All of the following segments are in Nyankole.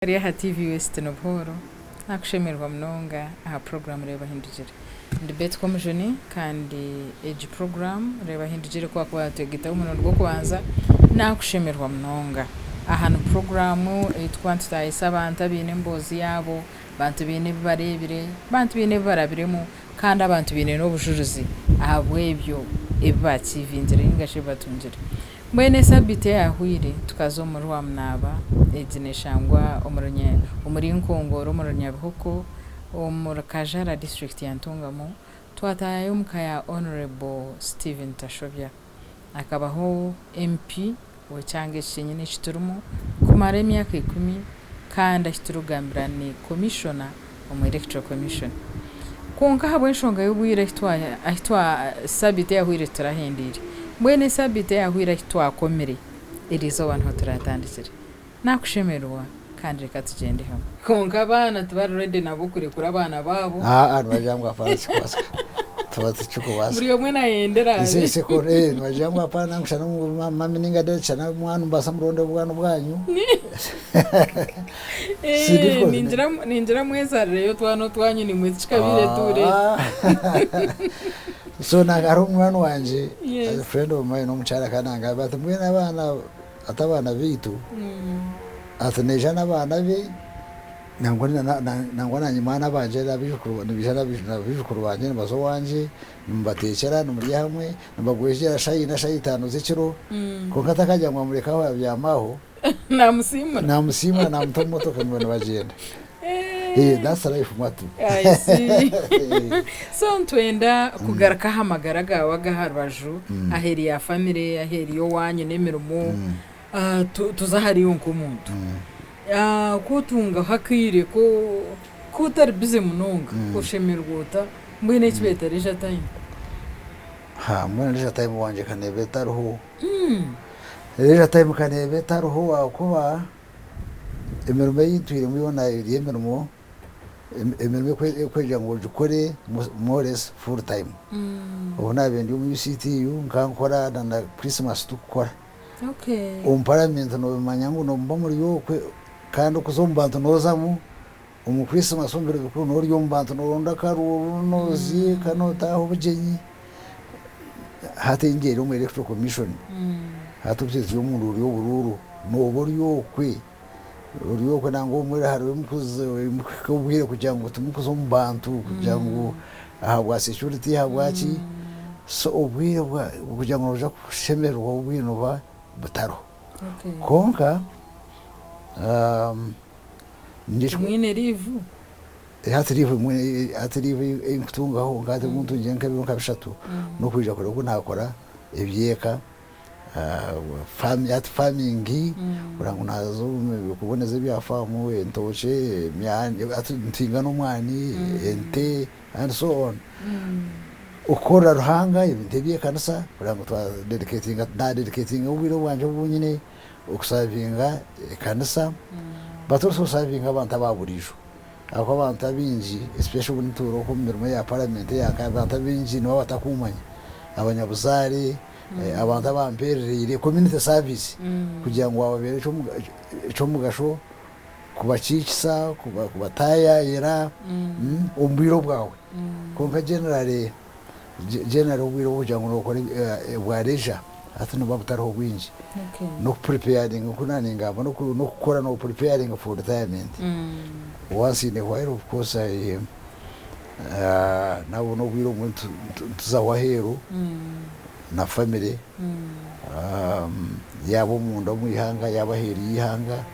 Ari aha TV West Nobuhooro nakushemererwa munonga aha puroguramu Reeba Hindugire. Ndi Betty Komujuni kandi egi puroguramu Reeba Hindugire ku wakuba watwegataho omurundi gw'okubanza nakushemererwa munonga. Aha ni puroguramu ei tukuba nitutahisa abantu abaine emboozi yaabo, abantu baine ebi bareebire, abantu baine ebi barabiremu kandi abantu baine n'obujurizi ahabw'ebyo ebi baachivingire ninga shi ebi batungire. Mbwenu esabiiti eyahweire tukaza omuri Rwamunaaba, egi neshangwa omuri Nkongoro omuri Nyabihoko omuri Kajara disiturikiti ya Ntungamo, twataayayo omuka ya Honourable Stephen Tashobya. Akabaho MP w'ekyanga eki kyenyini eki turimu kumara emyaka ikumi kandi ahi turikugambira ni Commissioner omu Electoral Commission. Kwonka ahabw'enshonga y'obwire ahi twa sabiiti eyahweire titurahendeire. Mbwenu esabiiti eyahweire ahi twakomire, eriizooba niho turatandikire. Nakushemererwa kandi reka tugyende hamwe. Kwonka abaana tibari ready nabo kurekura abaana baabo. Aa nibagira ngu hapana tikikubaasika. Tuba tikikubaasika. Buri omwe nayendera abe. Nibagira ngu hapana ngu shana mummy ninga daddy shana omwana nimubaasa muronde obwana obwanyu. Ningira mwezarireyo otwana otwanyu nimwe tikikabaire too late. So hariho munywani wangye, a friend of mine omukyara akaba nangambira ati mbwenu abaana ati abaana baitu ati naija n'abaana be nangwa nanye mwana bangye nibaija n'abaijukuru bangye nibaza owangye nimubateekyera nimurya hamwe nibagwejegyera shaaha ina shaaha itaano z'ekiro kwonka atakagira ngu amureke aho abyame aho Namusiimura. Namusiimura namuta omu motoka nibwo nibagyenda. Eh, that's life mwatu. I see. So nitwenda kugaruka aha magara gaawe ag'aha rubaju, aheeru ya family, aheeru y'owaanyu n'emirimo, ah, tu- tuze ahariiwe nk'omuntu. Ah, ku otungaho akaire ku ku otari busy munonga, oshemererwa ota? Mbwenu eki beeta leisure time? Ha, mbwenu leisure time wangye ka neeba etariho. Leisure time ka neeba etariho ahakuba emirimo ei ntwiremu yoona eri emirimo emirimo erikwija ngu ogikore more or less full time. Obu naabaire ndi omu UCTU nkaba nkora na na Christmas tikukora. Omu parliament noomanya ngu nomuba muri okwe kandi okuza omu bantu noozamu, omu Christmas omu biro bikuru nooba ori omu bantu nooronda akaruuru, nooziika, nootaaha obugyenyi. Hati ngyenda omu electoral commission hati obu turi omu nduuru y'oburuuru nooba ori okwe ori okwe nangwa obumwe hariho omukuhika obwire kugira ngu timukuza omu bantu kugira ngu ahabwa security ahabwaki so obwire kugira ngu noija kushemererwa obwire nibuba butariho kwonka Mwine leave? Hati leave hati leave ei nkutungaho nka hati obu ntungire nk'ebiro nka bishatu n'okwija kureeba oku naakora eby'eka hati farming kureba ngu naaza kuboneza ebya faamu entookye, emyani hati nituhinga n'omwani, ente and so on. Okukorera Ruhanga ebintu eby'ekanisa kureba ngu twa dedicatinga naadedicatinga obwire bwangye obu nyine okusavinga ekanisa but also osavinga abantu aba buriijo. Ahakuba abantu abaingi especially obu nituura oku omu mirimo ya parliament eya nkaha abantu abaingi nibaba batakumanya, abanyabuzaare, abantu abampeerereire, community service kugira ngu wababeera eky'omugasho kubakiikisa, kubataayaayira omu bwire obwawe. Kwonka generally, generally obwire obw'okugira ngu nookora obwa leisure hati nibuba butariho bwingi. N'oku preparinga nk'oku naaba ningamba n'okukora no preparinga for retirement. Once in a while of course I nabona obwire obumwe nituzaho aheeru na family yaaba omunda omu ihanga yaaba aheeru y'eihanga.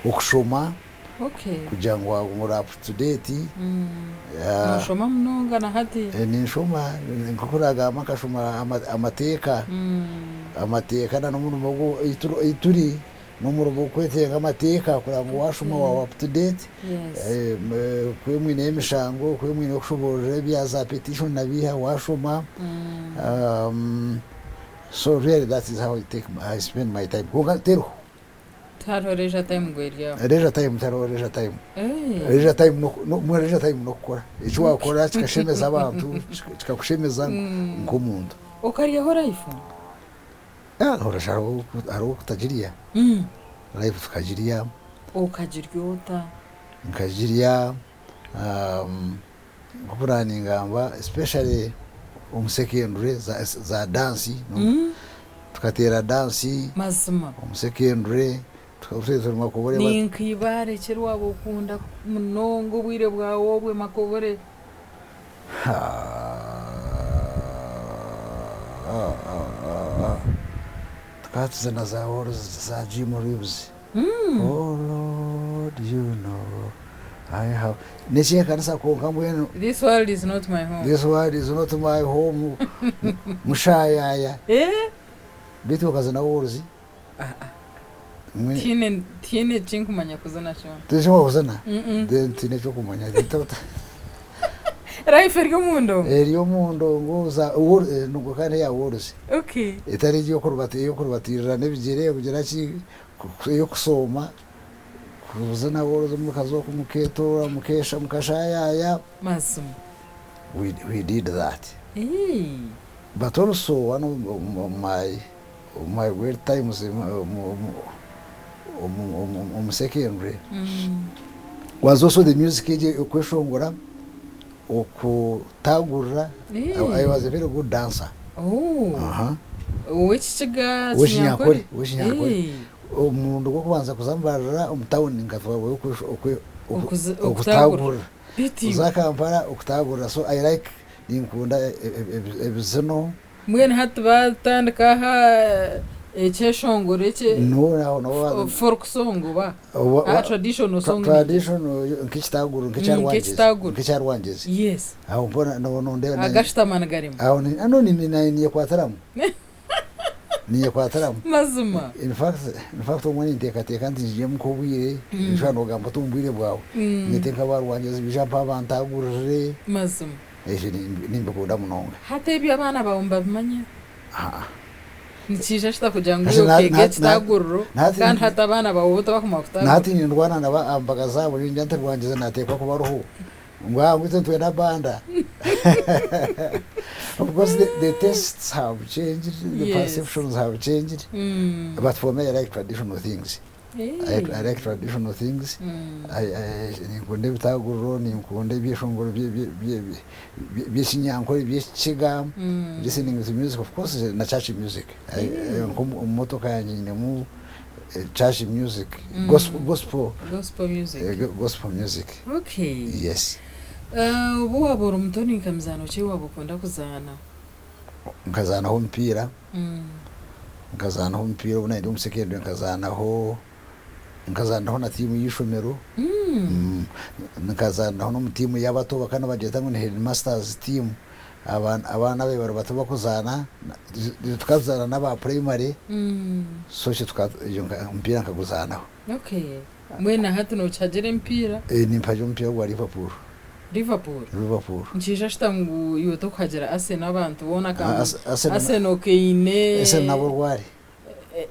Okushoma. Kugira ngu waaguma ori up to date. Nooshoma munonga na hati? Ninshoma, nk'oku naagamba nkashoma amateeka, amateeka na n'omurimo ogu ei turi n'omurimo ogurikwetenga amateeka kureba ngu waashoma waaba up to date, ku mwineyo emishango, ku mwineyo okushoboorora ebya za petition na biiha waashoma, so really that is how I take I spend my time kwonka teriho. Tihariho leisure time ngu eri aho. Leisure time tihariho leisure time. Leisure time mbwenu leisure time n'okukora. Eki waakora kikashemeza abantu, kikakushemeza nk'omuntu. Okaryaho life? Hariho okutagirya. Life tukagirya. Okagirya ota? Nkagirya nk'oku naaningamba especially omu secondary za dance, tukateera dance. Mazima. Omu secondary tukaba. Ni nka eibaare ki eri waaba okunda munonga obwire bwawe obwe Makobore? Tukaba tuzina za Walls za Jim Reeves. Oh Lord you know I have n'ekyekanisa kwonka mbwenu. This world is not my home. This world is not my home mushayaya. Beitu okazina Walls? Tihaine tihaine eki nkumanya kuzina kyona. Tihaine eki wakuzina? Then tihaine ekyokumanya. Life eri omu ndongo? Eri omu ndongo za endongo kandi eya Walls. Okay. Etari egyo ey'okuribatiirira n'ebigyere kugira ki, ey'okushooma, kuzina Walls mukaza oku mukeetoora mukesha mukashayaya. Mazima. We did that. But also one of my my great times omu secondary was also the music egyo okweshongora, okutagurira. I was a very good dancer. Oh. Ow'ekikiga Ow'ekinyankore, ow'ekinyankore. Omurundi gw'okubanza kuza Mbarara omu tawuni nkatwarwayo okutagurira. Kuza Kampala okutagurira. So I like ninkunda ebizino. Mbwenu hati batandika aha ekyeshongoro ekye folk song oba aha traditional song. Traditional nk'ekitaguriro nk'ekya Rwangyezi. Yes. Aho mpona nondeeba. Agashutama nigarema. Aho no ninyekwatiramu. Ninyekwatiramu. Mazima. In fact, in fact obumwe ninteekateeka nti ngigyemu nk'obwire, nshusha nogamba oti omu bwire bwawe. Nyete nk'aba Rwangyezi baije mpa bantagurire. Mazima. Ekyo nimbikunda munonga. Hati ebyo abaana baawe nibabimanya? Aa. Nikiija kita kugira ngu iwe okeega ekitaaguriro kandi hati abaana baawe bo tibakumanya kutaagurira? Nahati nindwana nabo aha mbaga zaabo ningira nti Rwangyezi naateekwa kuba ariho. Ngu aha ngu itwe nitwenda banda. Of course the tastes have changed, the perceptions have changed, but for me I like traditional things. I like traditional things, ninkunda ebitaguriro, ninkunda ebyeshongoro by'ekinyankore, eby'ekikiga, listening to music of course na church music. Nk'omu motoka yangye nyinemu church music, gospel, Gospel music. Gospel music. Okay. Yes. Obu waaba ori muto ni nka mizaano ki ei waaba okunda kuzaana? Nkazaanaho omupiira. Nkazaanaho omupiira obu nari ndi omu secondary nkazaanaho nkazaaniraho na tiimu y'eishomero, nkazaaniraho n'omu tiimu y'abato bakaba nibagyeta ngu ni headmasters team, abaana ababaire bari bato bakuzaana, tukaba tuzaana n'aba primary, so omupiira nkaguzaanaho. Okay. Mbwenu na hati nokihagira emipiira? Nimpagira omupiira gwa Liverpool. Liverpool? Liverpool. Nikiija kita ngu iwe tokuhagira Arsenal abantu boona ka Arsenal keine. Arsenal nabo orwari.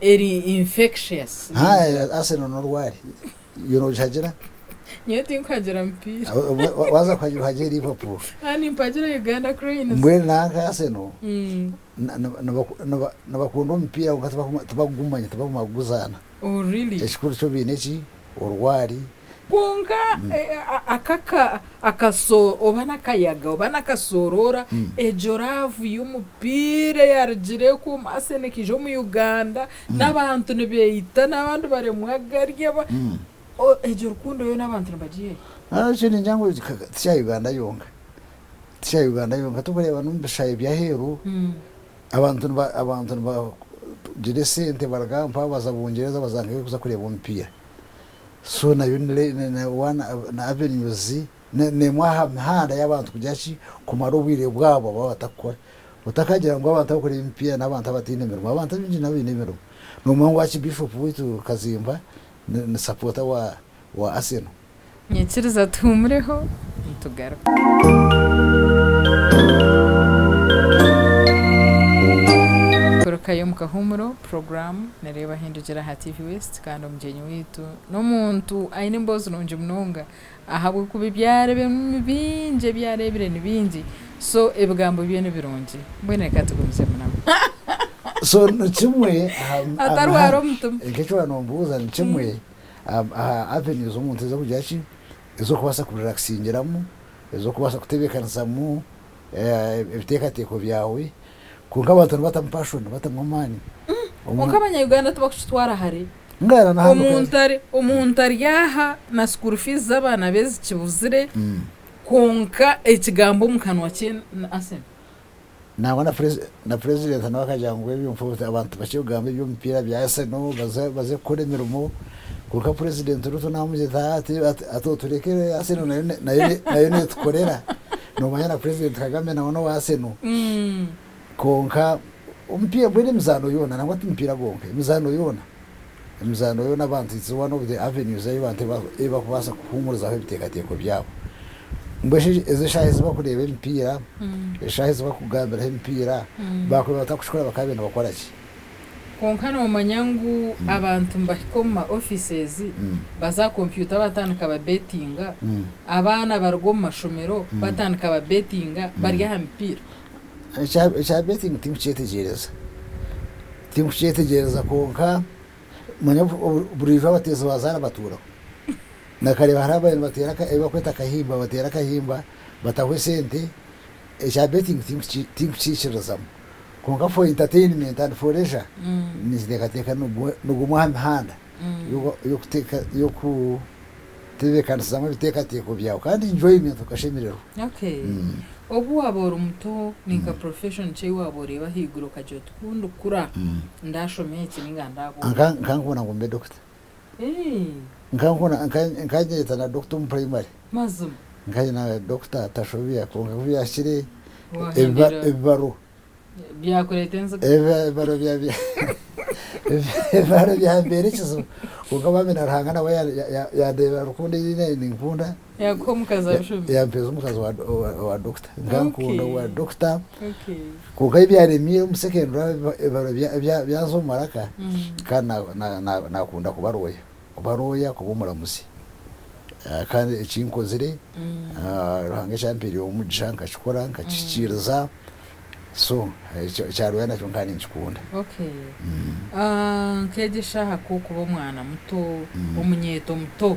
Eri infectious. Haa Arsenal norwari. Iwe nogihagira? Nyowe tinkuhagira mupiira. Waza kuhagira ohagire Liverpool. Haa nimpagira Uganda Cranes. Mbwenu nanka Arsenal nibakunda omupiira kwonka tibakugumanya tibakumanya kuguzaana. Oh really? Ekikuru kyo baine ki? Orwari. Kwonka aka akaso oba n'akayaga oba n'akasooroora egyo raavu y'omupiira eyarugire okwo omu Arsenal ekaija omu Uganda n'abantu nibeita n'abandi baremwa garya egyo rukundo yoona abantu nibagiiha hi? Ekyo ningira ngu tikya Uganda yonka, tikya Uganda yonka turikureeba n'omu bishaayi by'aheeru Abantu niba abantu nibagira esente baruga mpaha baza Bungyereza baza nkahi kuza kureeba omupiira. So nayo ni ni one ni avenues n'emwe aha mihanda y'abantu kugira ki kumara obwire bwabo baaba batakukora. Otakagira ngu abantu abarikureeba emipiira n'abantu abataine mirimo, abantu abaingi nabo baine emirimo. Noomanya ngu Archbishop waitu Kazimba ni ni supporter wa wa Arsenal. Nyikiriza tuhumureho nitugaruka. Turukayo omu kahuumuro, puroguraamu nereeba Hindukira aha TV West kandi omugyenyi waitu n'omuntu aine emboozi nungi munonga ahabw'okuba ebi areebiremu ni bingi, ebi areebire ni bingi so ebigambo bye ni birungi. Mbwenu reka tugumizemu nabo. So ni kimwe aha Atarwara omutima. Nk'eki waaba nombuuza ni kimwe aha avenues omuntu ez'okugira ki, ez'okubaasa kurelaxingiramu, ez'okubaasa kutebeekanisamu ebiteekateeko byawe, kwonka abantu nibatamu passion, nibatamu amaani. Kwonka abanya-Uganda tibakukitwara hare. Ngara na hanu Omuntu ari omuntu ari aha na school fees z'abaana be zikibuzire kwonka ekigambo omu kanwa kye ni Arsenal. Nangwa na presi na president nawe akagira ngu ebyo abantu bakye kugamba eby'omupiira bya Arsenal baze baze kukora emirimo kwonka president Ruto namugira ati ati ati oturekere Arsenal nayo nayo nayo netukorera nomanya na president Kagame nawe n'owa Arsenal kwonka omupiira mbwenu emizaano yoona nangwa ti mupiira gwonka emizaano yoona emizaano yoona abantu it's one of the avenues ei abantu ei bakubaasa kuhuumurizaho ebiteekateeko byabo. Mbwenu shi ezo eshaaha ezi barikureeba emipiira, eshaaha ezi barikugambiraho emipiira, baakureeba batarikukikora bakaabaire nibakora ki? Kwonka noomanya ngu abantu nibahika omu ma offices baza aha kompyuta batandika babetinga, abaana baruga omu mashomero batandika babetinga bari aha mipiira. Ekya betting tinkukyetegyereza, tinkukyetegyereza kwonka manya buriijo abateezi ba zaara batuuraho. Nakareeba hariho ababaire nibateera ebi barikweta akahimba, bateera akahimba bataho esente, ekya betting tinkukiikiririzamu kwonka for entertainment and for leisure ninkiteekateeka nigumwe aha mihanda y'okutebeekanisizamu ebiteekateeko byawe kandi enjoyment okashemererwa. Okay. Obu waaba ori muto ninka profession ki ei waaba oreeba ahaiguru okagira oti ku ndikukura ndashoma eki ninga ndaaba oku? Nkankunda ngu mbe doctor. Nkanyeta na doctor omu primary. Mazima. Nkanye na doctor tashobya kwonka ku byahikire ebibaro. Byakureeta enziga. Ebibaro bya ebibaro byambeera ekizibu kwonka bambi na Ruhanga nawe yandeebera rukundo ei naanye ninkunda. Yakuha omukazi abishomire. Yampeereza omukazi wa doctor. Nkankunda owa doctor. Kwonka ebyaremiire omu secondary ebibaro byanza omu maraka kandi nakunda kuba lawyer, kuba lawyer, kuba omuramuzi. Kandi eki nkozire Ruhanga eki ampereire omugisha nkakikora nkakihikiiriza so ekya lawyer nakyo nkaba ninkikunda. Okay. Nkeega eshaaha ku okuba omwana muto, omunyeeto muto,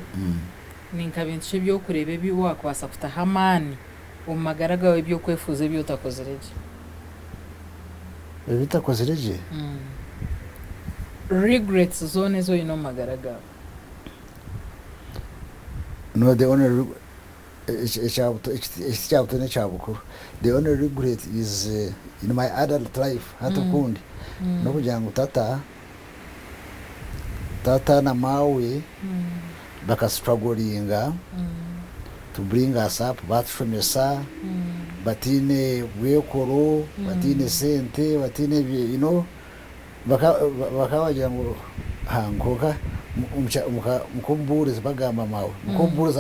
ni nka bintu ki ebi orikureeba ebi waakubaasa kutaho amaani omu magara gaawe eby'okwefuuza ebi otakozire gye? Ebi ntakozire gye? Regrets zoona ezi oine omu magara gaawe. No the only reg eki tikya buto n'ekya bukuru. The only regret is in my adult life hati okundi n'okugira ngu tata, tata na maawe baka strugglinga to bring us up batushomesa bataine bwekoro, bataine sente, bataine you know bakaba bagira ngu kwonka mukomubuurizi bagamba maawe mukomubuurizi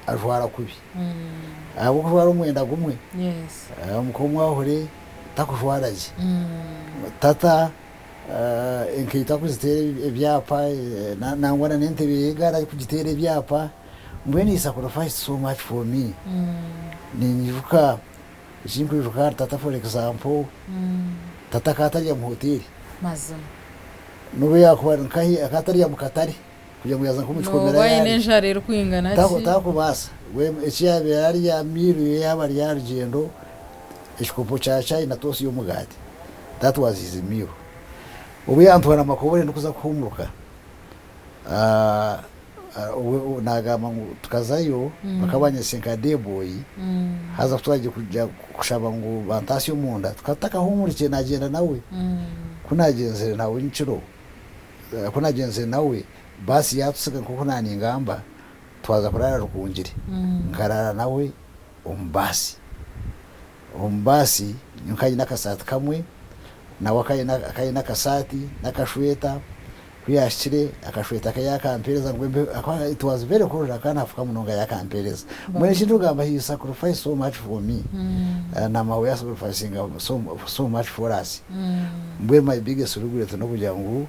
ajwara kubi ahabw'okujwara omwenda gumwe mukomwahure takujwara gye tata Enkaito arikuziteera ebyapa, nangwa na n'entebe y'egaari arikugiteera ebyapa, mbwenu he sacrificed so much for me. Ninyijuka, eki nkwijuka ahari tata for example, tata akaba atarya mu hoteeri. Mazima. N'obu yaakuba ari nkahi, akaba atarya mu katare kugira ngu yaaza nk'omu kikomera Nooba aine yaarya. enjara erikwingana ki? Takubaasa. We eki yaabaire arya meal ye yaaba ari aha rugyendo, ekikopo kya chai na toast y'omugaati. That was his meal. Obu yantwara Makobore ndikuza kuhumuruka, nagamba ngu tukazayo bakaba banyetsire nka day boy, haza kutwagiire kugira kushaba ngu bantasye omunda, tukaba tutakahumurukire nagyenda nawe. Ku nagyenzire nawe nyekiro, ku nagyenzire nawe, baasi yatutsiga nk'oku naningamba, twaza kuraara Rukungiri. Nkaraara nawe omu baasi. Omu baasi nyowe nkaba nyine akasaati kamwe, nawe akaba aine akasaati n'akashweta, ku yaahikire akashweta ke yaakampeereza ngu embeho ahabw'okuba it was very cold akaba naafuka munonga yaakampeereza. Mbwenu eki ndikugamba he sacrificed so much for me na maawe yaasacrificinga so much for us. Mbwenu my biggest regret n'okugira ngu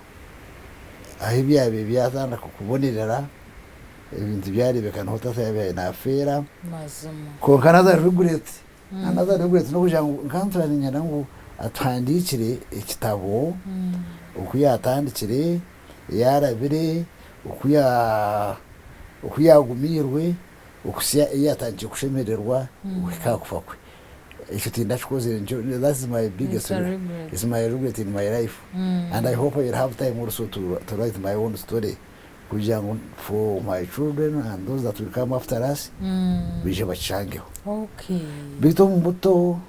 ahu byabaire byatandika kubonerera, Ebintu byarebeka niho tata yabaire nafeera. Mazima. Kwonka another regret, another regret nokugira ngu nkantura niinyenda ngu atuhandiikire ekitabo oku yaatandikire, yaarabire, oku ya oku yaagumiirwe okuhitsya ei yaatandikire kushemererwa okuhika aha kufa kwe. Ekyo tindakikozire nikyo that is my biggest It's a regret. it's my regret in my life and I hope I will have time also to to write my own story kugira ngu for my children and those that will come after us baije bakishangeho. Okay. Beitu omu buto,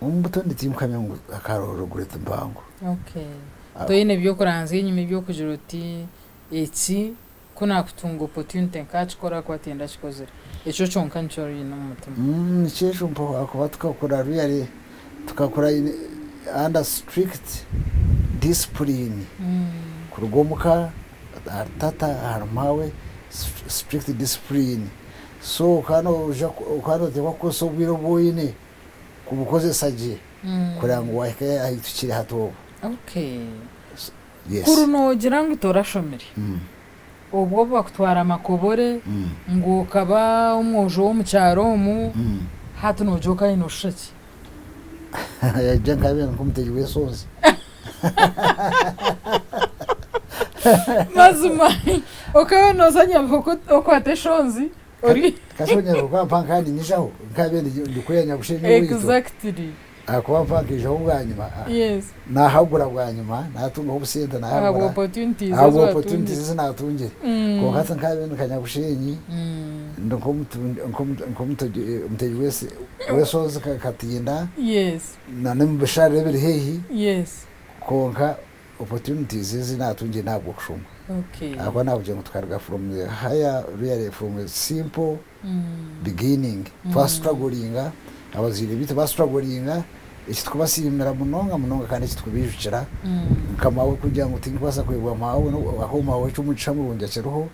omu buto ndi tinkuhamya ngu hakaroho regret mpango. Okay. Toine by'okuranzya enyima eby'okugira oti eki ku naakutunga opportunity nkaakikora ahakuba tindakikozire. Ekyo kyonka nikyo oine omu mutima. Nikyo ekyo mpaho ahakuba tukakura really tukakura in under strict discipline kuruga omuka ahari tata ahari maawe strict discipline so okaba noija okaba noteekwa kukozesa obwire obu oine kubukozesa gye kureba ngu wahika ahu tukiri hati obu. Okay. Yes. Kuri noogira ngu torashomire, obwo bakutwara Makobore ngu okaba omwojo w'omu kyaro omu, hati noogira okaba nooshusha ki? Yaija nkabeera nk'omutegi w'esonzi. Mazima okaba nooza Nyabuhoko okwata eshonzi ori. Kasha Nyabuhoko mpa nkaba ninyijaho nkabeera ndi kuriya Nyabushenyi owaitu. Exactly. Ahakuba mpa nkaijaho bwanyima, Yes. nahagura bwanyima, natungaho obusente Ahabwa nahagura opportunities ezi ahabwa watungire. opportunities ezi natungire. Kwonka hati nkabeera ndi nka Nyabushenyi, ndi nk'omutegi w'esonzi Katinda Yes. na n'omu bisharara ebiri haihi, Yes. kwonka opportunities ezi natungire n'ahabw'okushoma. Okay. Ahakuba nakugira ngu tukaruga from the higher, really from a simple beginning twa strugglinga abazaire baitu ba strugglinga eki tukubasiimira munonga munonga kandi eki tukubaijukira nka maawe kugira ngu tinkubaasa kwebwa maawe aho maawe eky'omugisha murungi akiriho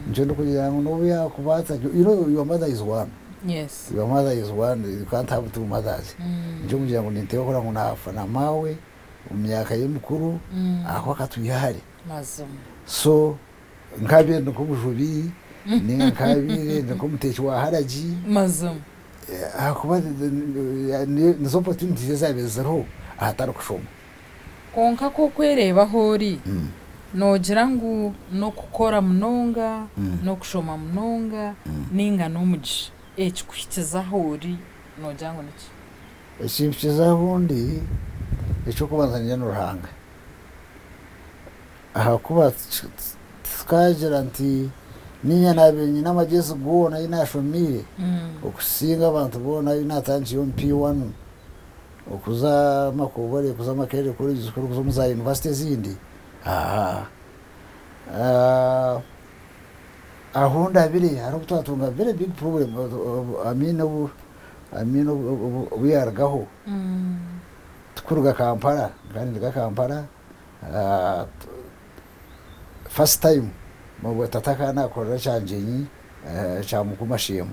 nikyo ndikugira ngu n'obu yaakuba atari you know your mother is one Yes. your mother is one you can't have two mothers nikyo ndikugira ngu ninteekwa kureba ngu naafa na maawe omu myaka ye mikuru ahakuba akatwiha hare Mazima. so Nkaabaire ndi nk'omujubi, nainga nkaabaire ndi nk'omuteeki wa haragi. Mazima. Ahakuba nizo opportunities ezaabaire ziriho ahatari kushoma. Kwonka ku okwereeba ahu ori, noogira ngu n'okukora munonga, n'okushoma munonga, nainga n'omugisha? Ekikuhikize ahu ori noogira ngu niki? Ekimpikize ahu ndi, eky'okubanza ningira ni Ruhanga. Ahakuba tikagira nti niinye naabaire nyine amagyezi goona ahi naashomiire okusinga abantu boona ahi naatandikiire omu P1 okuza Makobore, kuza Makerere College School, kuza omu za yunivasite ezindi, aaha. Ahu ndabire hariho obu twatunga very big problem, Amiini obu Amiini obu yaarugaho, tukuruga Kampala, nkaba ninduga Kampala, First time obwo tata akaba nakorera Kyangyenyi kya Mukumasheema.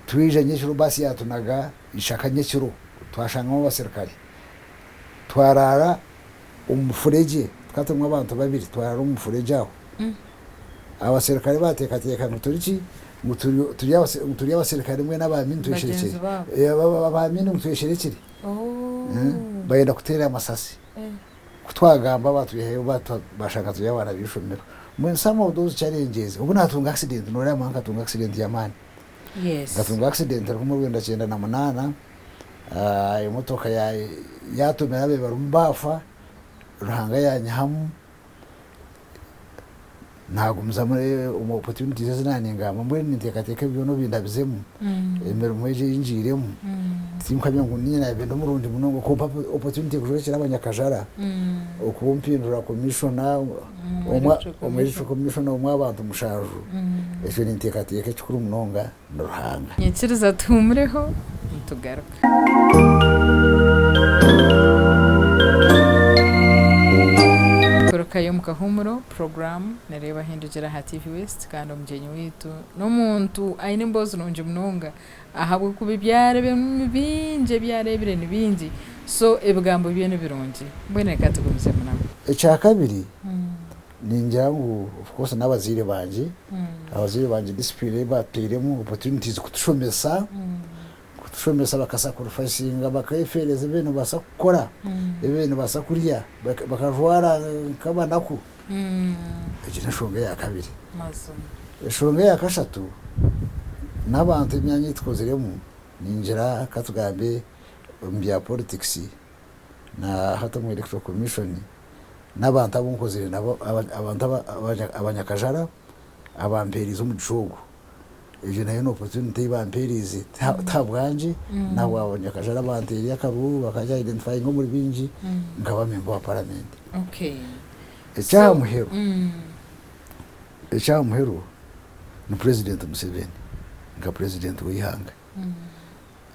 Twija nyekiro bus yatunaga ishaka nyekiro twashangamu abasirikare. Twarara omu mufuregye tukaba turimu abantu babiri twarara omu mufuregye aho. Abasirikare bateekateeka ngu turi ki? Ngu turi abasirikare mbwenu aba Amini twesherekire. Aba Amini ngu twesherekire. Bayenda kuteera amasasi. Ku twagamba batwihayo bashanga turi abaana b'eishomero. Mbwenu some of those challenges, obu naatunga accident, nooreeba manya nkatunga accident y'amaani. Nkatunga accident rukumi rwenda kyenda na munaana, emotoka yaatomera ababaire barimu baafa, Ruhanga yaanyihamu. Naagumizamu omu opportunities ezi naaningamba mbwenu ninteekateeka ebi byona obindabizemu, emirimo egi ei ngiiremu, tinkuhamya ngu niinye naabiire ndi murungi munonga okumpa opportunity kujwekyera abanyakajara, okumpindura commissioner, omu electoral commissioner omu abantu mushanju, ekyo ninteekateeka ekikuru munonga ni Ruhanga. Nyikiriza tuhuumureho nitugaruka. Turukayo omu kahuumuro, puroguraamu nereeba Hindukira aha TV West kandi omugyenyi waitu n'omuntu aine emboozi nungi munonga ahabw'okuba ebi arebiremu ni bingi, ebi areebire ni bingi so ebigambo bye ni birungi. Mbwenu reka tugumizemu nawe. Ekyakabiri, ningira ngu of course n'abazaire bangye, abazaire bangye discipline ei batairemu, opportunities kutushomesa. kutushomesa bakasacrificinga bakefeereza ebi nibabaasa kukora, ebi nibabaasa kurya, bakajwara nk'abanaku. Egi n'enshonga eya kabiri. Enshonga eya kashatu, n'abantu emyanya ei tukoziremu, ningira katugambe omu bya politics na hati omu electoral commission, n'abantu abu nkozire nabo, abantu abanyakajara abampeeriize omugisha ogu. Egyo nayo ni opportunity ei bampeeriize, ti ahabwangye, n'ahabwa banyakajara abanteeriire akaruuru bakanya identifyinga omuri bingi nkaba member wa parliament. Eky'aha muheru, eky'aha muheru ni President Museveni nka President w'eihanga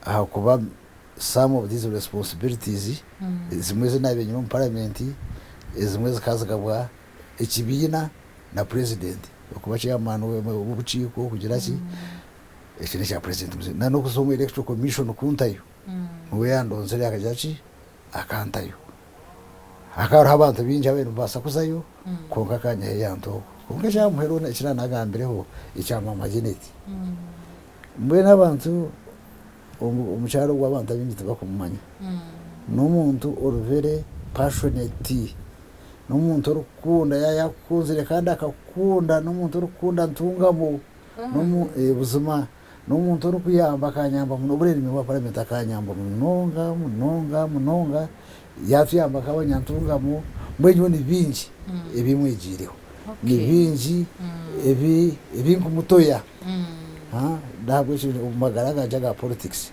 ahakuba some of these responsibilities ezimwe ezi naabaire nyine omu parliament, ezimwe zikaba zigabwa ekibiina na President okuba chairman w'obukiiko kugira ki, ekyo n'ekya President Museveni. Na n'okuza omu Electoral Commission kuntayo, niwe yandonzire akagira ki, akantayo. Hakaba hariho abantu baingi ababaire nibabaasa kuzayo kwonka akanyihayo yanta okwo. Kwonka ekya muheru eki naanagambireho ekya maama Janet. Mbwenu abantu omu kyaro ogwo abantu abaingi tibakumumanya. N'omuntu ori very passionate, n'omuntu orikukunda yaaba yaakukunzire kandi akakukunda, n'omuntu orikukunda ntungamo, buzima N'omuntu orikuyamba akanyamba munonga, buriya ni memba wa paramenti akanyamba munonga munonga munonga, yatuyamba nk'abanyantungamo, mbwenu nyowe ni bingi ebi mwegiireho, ni bingi ebi ebi nkumutoya, n'ahabw'ekyo omu magara gangye aga politics,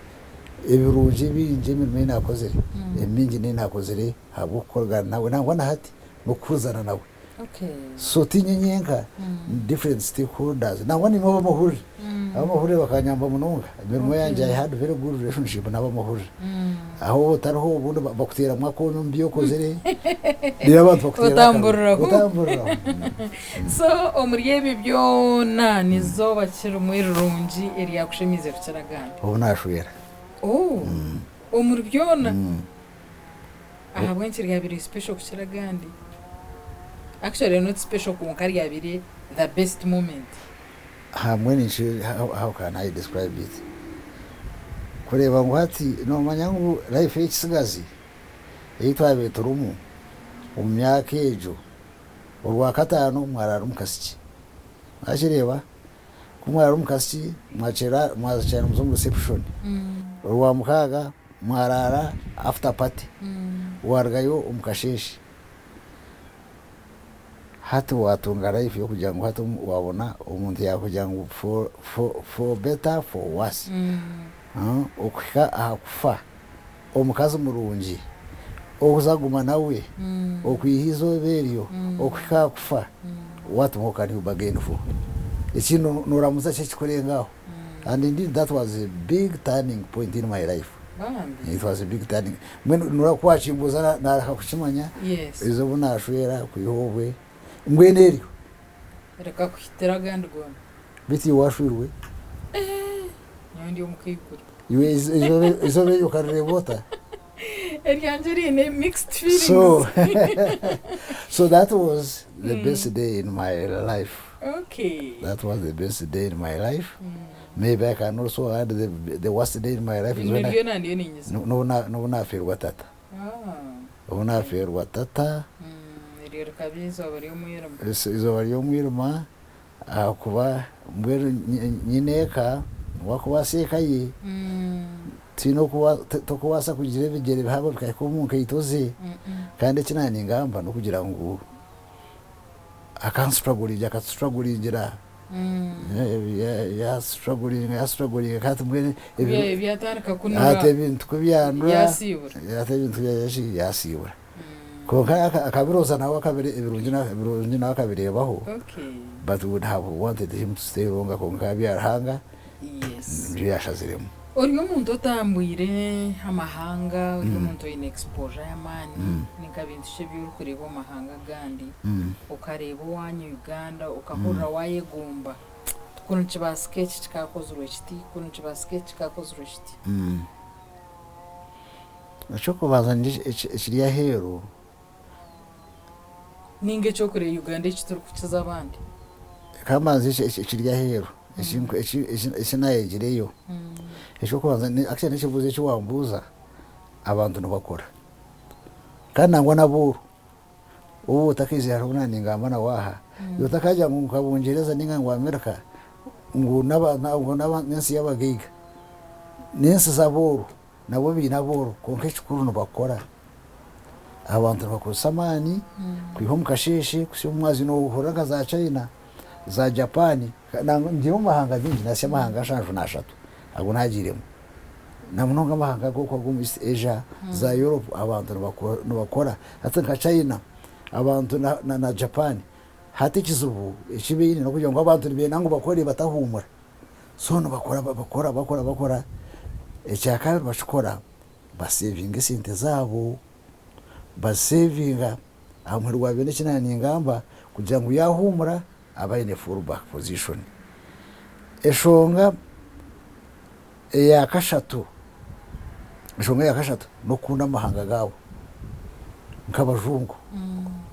ebirungi ebingi emirimo ei naakozire, emingi nei naakozire ahabw'okukoragana nawe nangwa na hati n'okuhurizana nawe. So tinye nyenka, different stakeholders nangwa naimwe ab'amahurire, ab'amahurire bakanyamba munonga, emirimo yangye I had very good relationship n'ab'amahurire. Aho oba otariho obundi bakuteeramu akoona omu bi okozire, reero abantu bakuteera akabi. Otamburiraho. Otamburiraho. So omuri ebyo byona nizooba ki rimwe rirungi eryakushemeize kukira agandi? Obu naashwera. Oh, omuri byona? Ahabw'enki ryabaire special kukira agandi? Actually not special kwonka ryabaire the best moment. Hamwe ninki how can I describe it? Kureeba ngu hati nomanya ngu life y'ekisigazi ei twabaire turimu omu myaka egyo, orwakataano mwaraara omu kasiki. Wakireeba? Ku mwaraara omu kasiki mwakyera mwaza muza omu reception. Orwamukaaga Mwaraara after party warugayo omu kasheeshe hati watunga life yokugira ngu hati wabona omuntu yakugira ngu for better for worse okuhika aha kufa omukazi murungi oza guma nawe okwiha izooba eryo okuhika aha kufa what more can you bargain for ekindi noramuza ki ekikurenga aho. And indeed that was a big turning point in my life. Bambi. It was a big turning. Mbwenu nora ku wakimbuuza na- nareka kukimanya Yes. eizooba obu naashwera kwiha obwe mbwenu eryo Reka kuhitira agandi goona. beitu iwe washwirwe Nyowe ndi omukaikuru. iwe izooba izooba eryo okarireeba ota? Eryangye riine mixed feelings. So so that was the best day in my life. Okay. That was the best day in my life. Maybe I can also add the, the worst day in my life is when I, Niryo nandiyo ninyiza. n'obu na- n'obu naafeerwa tata. Ah. Obu naafeerwa tata, Eryo rikaba eizooba ry'omwirima. izooba ry'omwirima Ahakuba mbwenu nyineeka niwe akubaasa eka ye, tihaine tokubaasa kugira ebigyere bihango bikahika omu nkaito ze. Kandi eki naaba ningamba n'okugira ngu akansituraguringira, akatuturaguringira, yasituraguringa yasituraguringa kandi mbwenu hati ebintu ku byandura, hati ebintu yasiibura. Kwonka akabiroza nawe ebirungi nawe akabireebaho but would have wanted him to stay longer kwonka ebya Ruhanga nibyo yashaziremu. Ori omuntu otambwire amahanga, ori omuntu oine exposure y'amaani, ni nka bintu ki ebi orikureeba omu mahanga agandi okareeba owaanyu Uganda okahurira waayegomba kunu nikibaasika eki kikaakozirwe kiti, kunu nikibaasika eki kikaakozirwe kiti? Eky'okubanza ekiri aheeru. Ninga eky'okureeba Uganda eki turikukiza abandi. Ka mbanze ekiri aheeru. Eki naayegireyo, eky'okubanza actually n'ekibuuzo eki wambuuza, abantu nibakora kandi nangwa n'abooro. Waaba otakaizire hariho obu naaba ningamba nawe aha, iwe otakagira ngu nka Bungyereza nainga ngu Amerika ngu n'ensi y'abagaiga. N'ensi z'abooro nabo baine abooro kwonka ekikuru nibakora. Abantu nibakozesa amaani kwiha omu kasheeshe kuhitsya omu mwazyo noohurira nka za China, za Japan, nangwa ngiire omu mahanga maingi nahitsya amahanga nshanju n'ashatu agu naagiiremu. Na munonga amahanga ago ag'omu East Asia, za Europe abantu nibakora. Hati nka China abantu na Japan hati ekizibu eki baine n'okugira ngu abantu nibenda ngu bakore batahuumura. So nibakora bakora bakora bakora, ekyakabiri bakikora basevinga esente zaabo, bazisevinga aha muheru gwa byona eki naaba ningamba kugira ngu yaahuumura abe aine full back position. Eshonga eyakashatu, eshonga eyakashatu n'okukunda amahanga gaabo nk'abajungu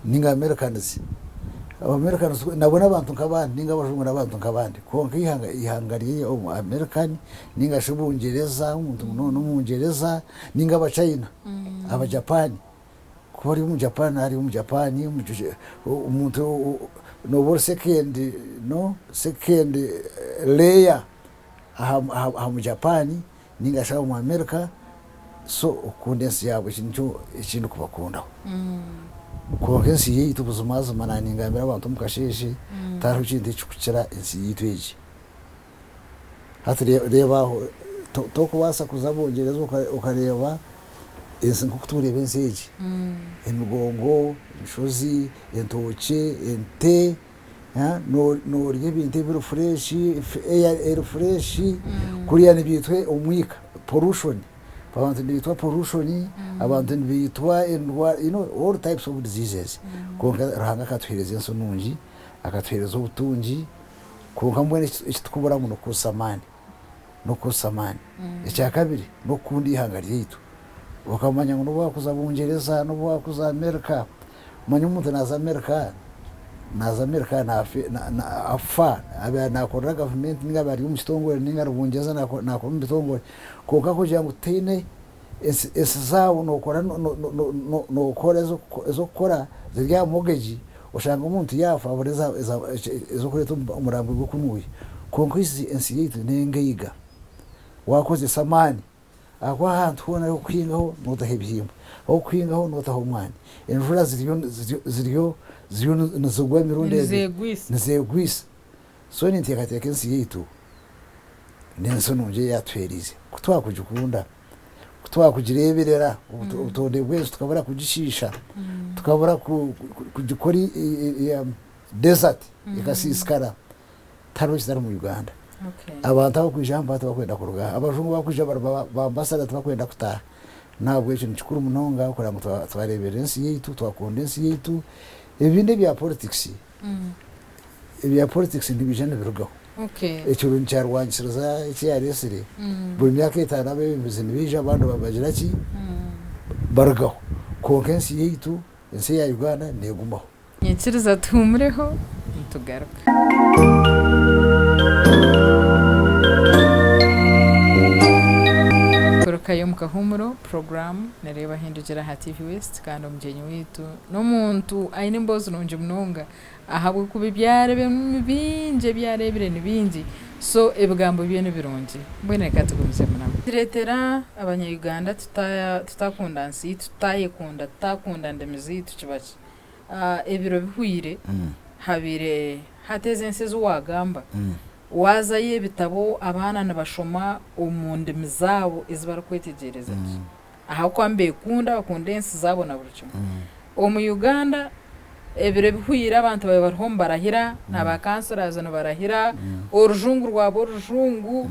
ninga Americans. Americans nabo n'abantu nk'abandi ninga abajungu n'abantu nk'abandi kwonka eihanga eihanga rye American ninga shi Bungyereza omuntu n'omungyereza ninga Abachina, Abajapani. Ku ori Omujapani ari Omujapani, omuntu nooba ori second no second layer aha Mujapani ninga shi aha Muamerika, so okukunda ensi yaabo ekyo nikyo eki ndikubakundaho. Kwonka ensi yaitu buzimazima naaba ningambira abantu omu kasheeshe, tihariho kintu ekirikukira ensi yaitu egi. Hati reeba aho, tokubaasa kuza Bungyereza okareeba ensi nk'oku turikureeba ensi egi. Emigongo, enshozi, entookye, ente, noorya ebintu ebiri fureeshi, eya eri fureeshi, kuriya nibiitwa omwika, pollution, abantu nibaitwa pollution, abantu nibaitwa endwara, you know all types of diseases. Kwonka Ruhanga akatuheereza ensi nungi, akatuheereza obutungi, Kwonka mbwenu eki turikuburamu n'okukozesa amaani, n'okukozesa amaani. Ekyakabiri n'okukunda eihanga ryaitu. Okamanya ngu n'obu waakuza Bungyereza, n'obu waakuza Amerika, omanya omuntu naaza Amerika, naaza Amerika afa abaire naakorera gavumenti nainga abaire ari omu kitongore nainga ari Bungyereza naakora omu bitongore, kwonka kugira ngu tihaine ensi zaabo nookora nookora ez'okukora ziri aha mortgage, oshanga omuntu yaafa abura ez'okureeta omurambo gwe kunuuya. Kwonka ensi yaitu n'engaiga, waakozesa amaani ahakuba ahantu hoona ah'okuhingaho nootaho ebihingwa, ah'okuhingaho nootaho omwani, enjura ziriyo ziriyo nizigwa emirundi ebiri, nizeegwisa. So ninteekateeka ensi yaitu n'ensi nungi ei yaatuheereize ku twakugikunda, ku twakugireeberera, obutonde bw'ensi tukabura kugishiisha, tukabura kugikora desert ekasiisikara, tihariho ekitari omu Uganda. Abantu abarikwija aha mpaha tibakwenda kuruga aha, abajungu abakwija bari ba ambasada tibakwenda kutaaha. Nahabwekyo nikikuru munonga kureba ngu twareeberera ensi yaitu, twakunda ensi yaitu, ebindi ebya politics Ebya politics nibiija nibirugaho. Ekirungi kyarwangisiriza eki yaresire, buri myaka etano abebembezi nibaija abandi bagira ki? Barugaho. Kwonka ensi yaitu, ensi eya Uganda negumaho. Nyikiriza tuhumureho nitugaruka. Tugarukayo omu kahuumuro, puroguraamu nereeba Hindukira aha TV West kandi omugyenyi waitu n'omuntu aine emboozi nungi munonga ahabw'okuba ebi areebiremu ni bingi, ebi areebire ni bingi so ebigambo bye ni birungi. Mbwenu reka tugumizemu nabwo. Kireetera abanya-Uganda tutakunda nsi yaitu, tutayekunda, tutakunda ndimi zaitu kiba ki? Ebiro bihweire habaire hati ezi ensi ezi waagamba, waazayo ebitabo abaana nibashoma omu ndimi zaabo ezi barikwetegyereza gye. Ahabw'okuba nibekunda, bakunda ensi zaabo na buri kimwe. Omu Uganda ebiro ebihweire abantu baabaire bariho nibarahira, na ba councillors nibarahira, orujungu rwaba orujungu.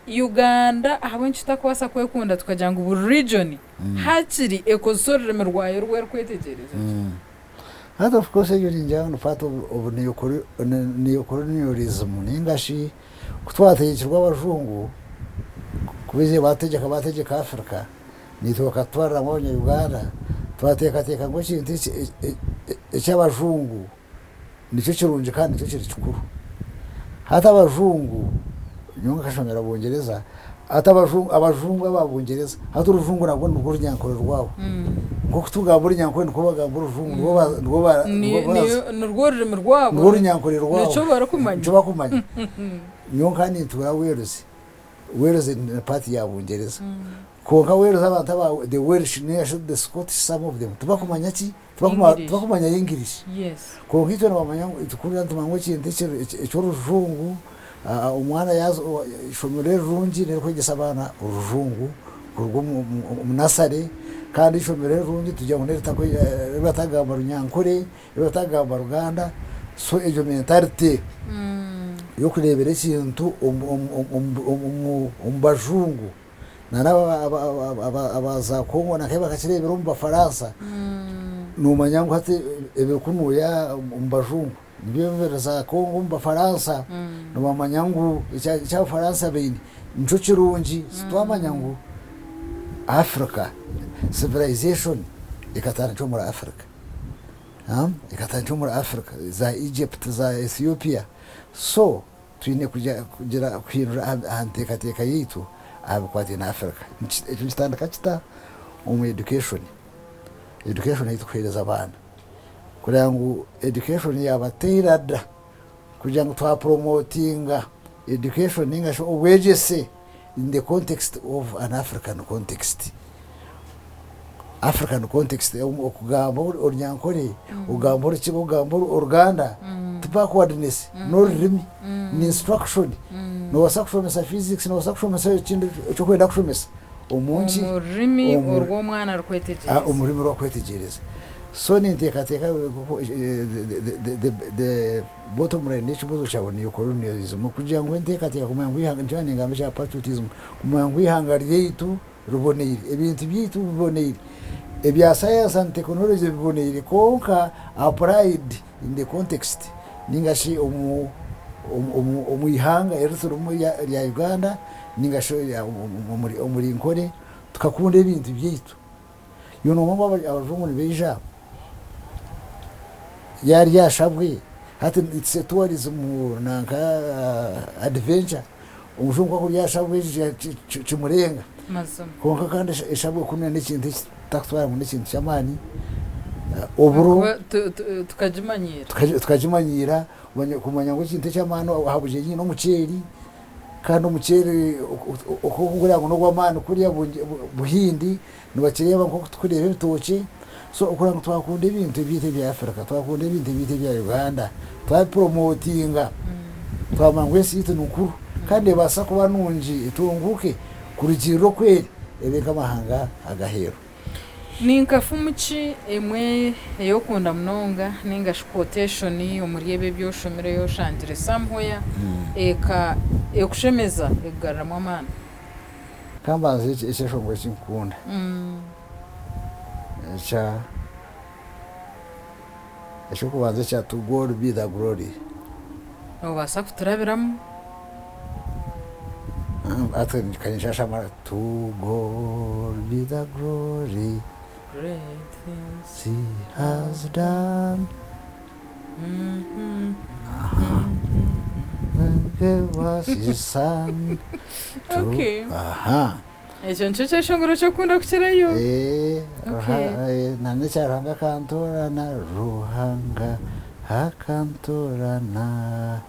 Uganda ahabw'enki tutakubaasa kwekunda tukagira ngu buri region hakiri ekozese orurimi rwayo oru erikwetegyereza gye? Hati of course egyo ningira ngu ni part of neocolonialism ninga shi ku twategyekirwe abajungu, ku baizire batutegyeka bategyeka Africa, naitwe bakatutwariramu abanya Uganda, twateekateeka ngu ekintu eky'abajungu nikyo kirungi kandi nikyo kiri kikuru. Hati abajungu, nyowe nkashomera Bungyereza, hati abajungu aba Bungyereza, hati orujungu narwo nirwo runyankore rwabo. Nk'oku tugamba orunyankore nikwo bagamba orujungu, nirwo bazi. Nirwo rurimi rwabo. Nirwo runyankore rwabo. Nikyo barikumanya. Nikyo barikumanya. Nyowe nkaba nintuura Wales, Wales ni part ya Bungyereza. Kwonka Wales abantu aba the Welsh ninga shi the Scottish some of them tibakumanya ki? Tibakumanya English. Kwonka itwe nibamanya ngu nitukurira nitumanya ngu ekintu eky'orujungu omwana yaaza eishomero erirungi n'erikwegyesa abaana orujungu kuruga omu nasare kandi eishomero erirungi tugira ngu n'eribatagamba runyankore, eribatagamba ruganda so egyo mentality y'okureebera ekintu omu bajungu. Na aba za Congo nakahi bakakireebera omu Bafaransa, noomanya ngu hati ebirikunuuya omu bajungu nibyo biri za Congo omu Bafaransa, nibamanya ngu eki Abafaransa baine nikyo kirungi. Twamanya ngu Africa civilization ekatandikira omuri Africa, ekatandikira omuri Africa, za Egypt, za Ethiopia so. Twine kugira kuhindura aha nteekateeka yaitu aha bikwataine na Africa. Ekyo nikitandika kita? Omu education. Education ei turikuheereza abaana. Kureba ngu education yaaba tailored kugira ngu twapromotinga education nainga shi obwegyese in the context of an African context. African context okugamba orunyankore, okugamba orukiga, okugamba oruganda ti backwardness n'orurimi ni instruction. Noobaasa kushomesa physics, noobaasa kushomesa ekindi eki orikwenda kushomesa omu nki? Omu rurimi oru omwana arikwetegyereza. Omu rurimi oru arikwetegyereza. So ninteekateeka the bottom line y'ekibuuzo kyawe niyo colonialism kugira ngu enteekateeka kumanya ngu eihanga, nikyo ningamba ekya patriotism, kumanya ngu eihanga ryaitu riboneire, ebintu byaitu biboneire, ebya science and technology biboneire kwonka applied in the context ninga shi omu omu ihanga eri turimu rya Uganda ninga shi omuri Nkore tukakunda ebintu byaitu. Iwe noomanya ngu abajungu nibaija yaarya ashabwe hati it's a tourism nanka adventure. Omujungu ku akurya ashabwe kimurenga. Kwonka kandi eshabwe kunu n'ekintu ekitarikutwara ngu n'ekintu ky'amaani. Oburo tukagimanyiira kumanya ngu ekintu eky'amaani aha bugyenyi n'omuceeri kandi omuceeri oku orikureeba ngu n'ogw'amaani kuriya Buhindi nibakireeba nk'oku turikureeba ebitookye. So okureba ngu twakunda ebintu ebyaitu ebya Africa, twakunda ebintu ebyaitu ebya Uganda, twabipromotinga, twamanya ngu ensi yaitu ni nkuru kandi nebaasa kuba nungi etunguuke kurugiirira oku eri, ebe nk'amahanga ag'aheeru. Ni nka fumu ki emwe ei okunda munonga ninga shi quotation omuri ebi ebi oshomire ei oshangire somewhere eka ekushemeza ekugaruramu amaani? Ka mbanze ekyeshongoro eki nkukunda ekya eky'okubanza ekya To God be the glory. Noobaasa kuturabiramu? Hati ka To God be the glory Great things he has done. Okay. Ekyo nikyo kyeshongoro eki okukunda kukirayo? Okay. Na n'ekya Ruhanga akantoorana, Ruhanga akantoorana,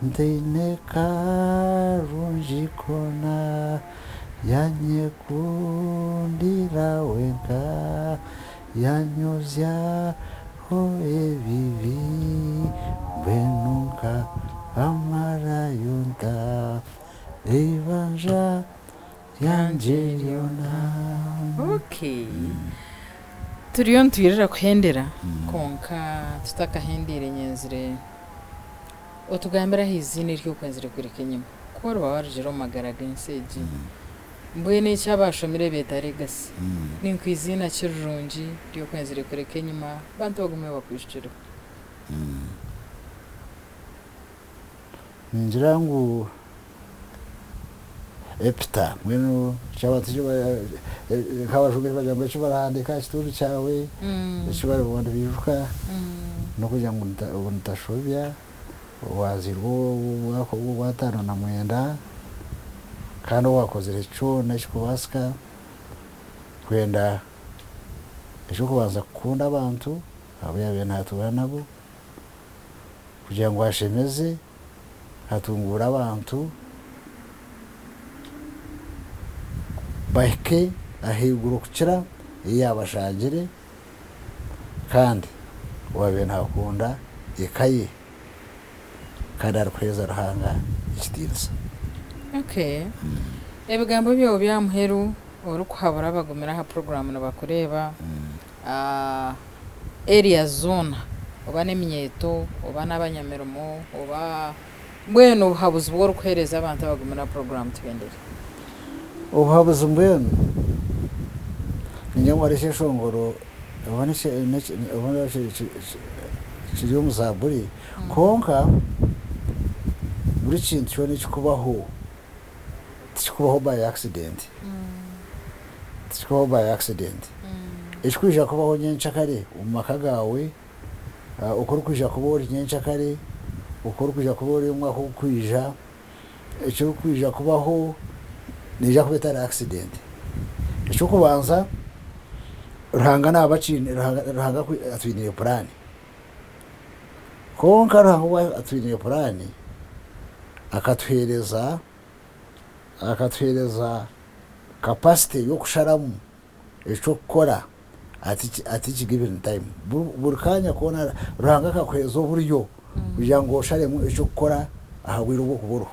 ntaine karungi koona, yanyekundira wenka, Yanyozyaho ebibi, mbwenu nka amarayo nta eibanja ryangye ryona. Okay. Turiyo nitwirira kuhendera kwonka tutakahendeire nyenzire otugambire aha iziina eri okwenzire kureka enyima ku oriba warugire omu magara g'ensi egi. Mbwenu eki abaashomire beeta legacy. Ni nk'iziina ki rirungi ry'okwenzire kureka enyima abantu bagume bakwijukireho? Ningira ngu epita mbwenu kyaba nk'abajungu eki bagira ngu eki barahandiika aha kituuru kyawe, eki bariba nibaijuka n'okugira ngu ntashobya. Owaazairwe omu mwaka ogw'ogwataano na mwenda, kandi owaakozire kyona ekirikubaasika kwenda eky'okubanza kukunda abantu abu yaabaire naatuura nabo, kugira ngu ashemeze, atunguure abantu, bahike ahaiguru kukira ei yaabashangire, kandi owaabaire naakunda eka ye kandi arikuheereza Ruhanga ekitiinisa. Okay. Ebigambo byawe bya muheru orikuhabura abagumire aha puroguraamu nibakureeba area zoona, oba n'eminyeeto oba n'abanyamirimo oba mbwenu obuhabuzi obu orikuheereza abantu abagumire aha puroguraamu tuhendere. Obuhabuzi mbwenu ningira ngu hariho ekyeshongoro oba kiri omu zaaburi, kwonka buri kintu kyona ekirikubaho tikikubaho by accident, tikikubaho by accident. Ekirikwija kubaho nyenkyakare omu maka gaawe, oku orikwija kuba ori nyenkyakare, oku orikwija kuba ori omwaka ogurikwija, ekirikwija kubaho neija kuba etari accident. Eky'okubanza Ruhanga naaba akiine, Ruhanga atwiniire puraani. Kwonka Ruhanga obu atwiniire puraani, akatuheereza akatuheereza capacity y'okusharamu eky'okukora at each given time. Buri kaanya koona Ruhanga akakuheereza oburyo kugira ngu osharemu eky'okukora aha bwire obu orikuba oriho.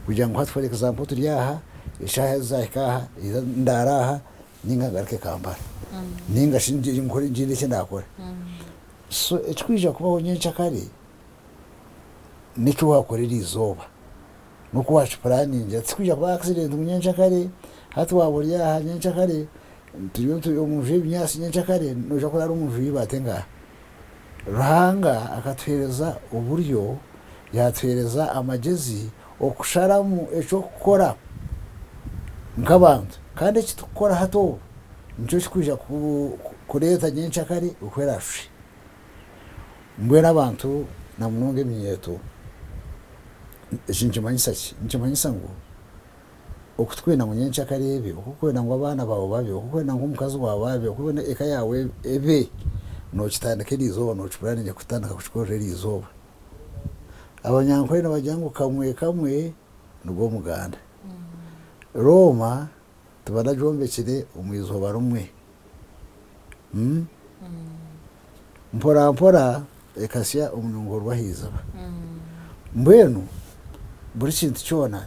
Kugira ngu hati for example turi aha, eshaaha ezi zaahika aha, ndaare aha ninga ngaruke Kampala ninga shi ngire eki ndakora. So ekirikwija kubaho nyenkyakare n'eki waakora eriizooba n'oku waakipuraningira. Tikirikwija kuba accident ngu nyenkyakare hati waaba ori aha nyenkyakare turiyo turi omu nju y'ebinyaatsi nyenkyakare noija kuraara omu nju y'eibaati engaha? Ruhanga akatuheereza oburyo, yaatuheereza amagyezi okusharamu eky'okukora nk'abantu. Kandi eki turikukora hati obu nikyo kirikwija kureeta nyenkyakare oku eraashushe. Mbwenu abantu na munonga eminyeeto, eki nikimanyisa ki? Nikimanyisa ngu oku turikwenda ngu nyenkyakare ebe, oku orikwenda ngu abaana baawe babe, oku orikwenda ngu omukazi waawe abe, oku orikwenda eka yaawe ebe, nookitandika eriizooba, nookipuraninga kutandika kukikorera eriizooba. Abanyankore nibagira ngu kamwe kamwe nigwo muganda. Rooma tibaragyombekire omu izooba rimwe. Mpora mpora ekasya omunyungu rw'ahaiziba. Mbwenu buri kintu kyona,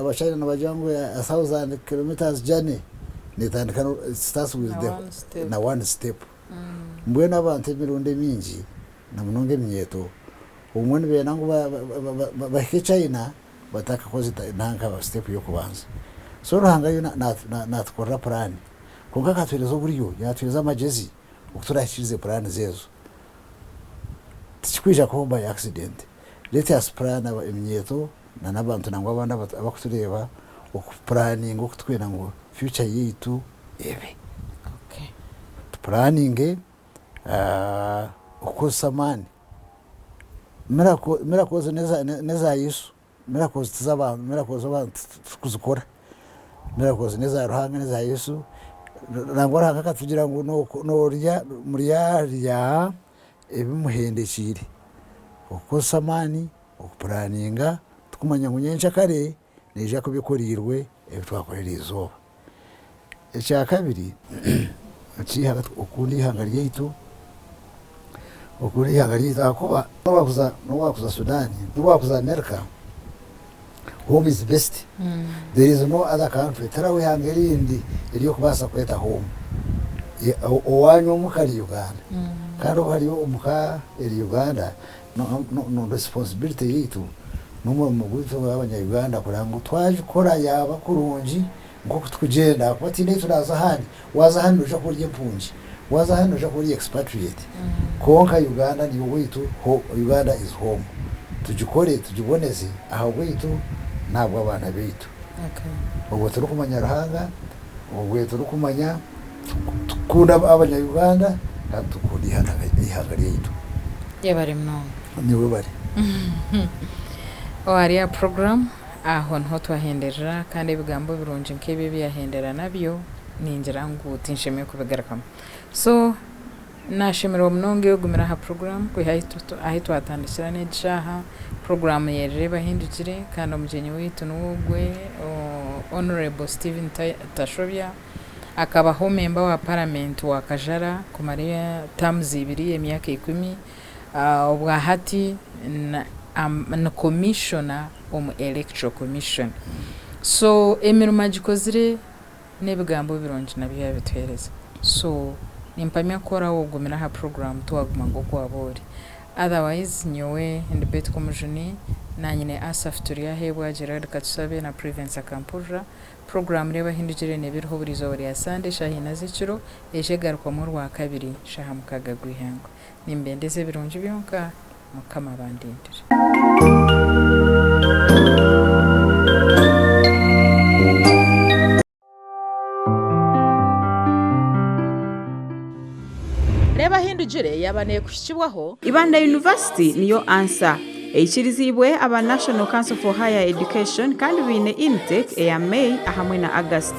abachina nibagira ngu a thousand kilometers journey netandika it starts with the na one step. Mbwenu abantu emirundi emingi na munonga eminyeeto, obumwe nibenda ngu bahike China batakakozire nanka step y'okubanza. So Ruhanga yo natukorera puraani kwonka akatuheereza oburyo, yatuheereza amagyezi oku turahikiirize puraani ze ezo. Tikikwija kubaho by accident. Let us plan eminyeeto na n'abantu nangwa abandi abarikutureeba okupuraninga oku turikwenda ngu future yaitu ebe. Tupuraninge okukozesa amaani. Miracles n'eza Yesu, miracles tiz'abantu, miracles abantu titurikuzikora. Miracles n'eza Ruhanga n'eza Yesu. Nangwa Ruhanga akatugira ngu norya muryarya ebimuhendekiire. Okukozesa amaani, okupuraninga, tukumanya ngu nyenkyakare neija kuba ekoriirwe ebi twakora eriizooba. Ekyakabiri, okukunda eihanga ryaitu, okukunda eihanga ryaitu ahakuba nobu waakuza Sudan, nobu waakuza America, home is best. There is no other country, tihariho ihanga erindi ery'okubaasa kweta home. Owaanyu omuka ari Uganda. Kandi obu hari omuka eri Uganda, no responsibility yaitu n'omurimo gwaitu nk'abanya-Uganda kureba ngu twagikora yaaba kurungi nk'oku turikugyenda ahakuba tihaine ahu turaaza ahandi. Waaza ahandi noija kuba ori empungi, waaza ahandi noija kuba ori expatriate. Kwonka Uganda niyo owaitu, Uganda is home. Tugikore tugiboneze ahabwaitu n'ahabw'abaana baitu. Obwo turikumanya Ruhanga, obwo turikumanya tukunda abanya-Uganda kandi tukunda eihanga ryaitu. Yebare munonga. Niwe bari. Ahari aha puroguraamu aho niho twahenderera kandi ebigambo birungi nk'ebi ebi yahendera nabyo ningira ngu tinshemereire kubigarukamu. So nashemererwa munonga iwe ogumire aha puroguraamu kwiha ahu twatandikira n'egi shaaha, puroguraamu yerire ebahindukire kandi omugyenyi waitu niwe ogwe Honourable Stephen Tashobya akabaho memba wa paramenti wa Kajara kumara terms ibiri emyaka ikumi. Obwahati ni commissioner omu electoral commission. So emirimo agikozire n'ebigambo birungi nabyo yabituhereza. So nimpamya ku oraba ogumire aha program tiwaguma nk'oku waba ori. Otherwise nyowe ndi Betty Komujuni nanye ne Asaph Turyahebwa, Gerald Katusabe na Prevence Akampurira. Puroguraamu Reeba Ahindukire neeba eriho buri izooba rya Sande eshaaha ina z'ekiro, eija egarukwamu Orwakabiri shaaha mukaaga gw'eihangwe. Nimbendeza ebirungi byonka, Mukama abandindire. Reeba Ahindugire yaaba neekuhikibwaho. Ibanda University niyo ansa. Eikiriziibwe aba National Council for Higher Education kandi baine intake eya May ahamwe na August.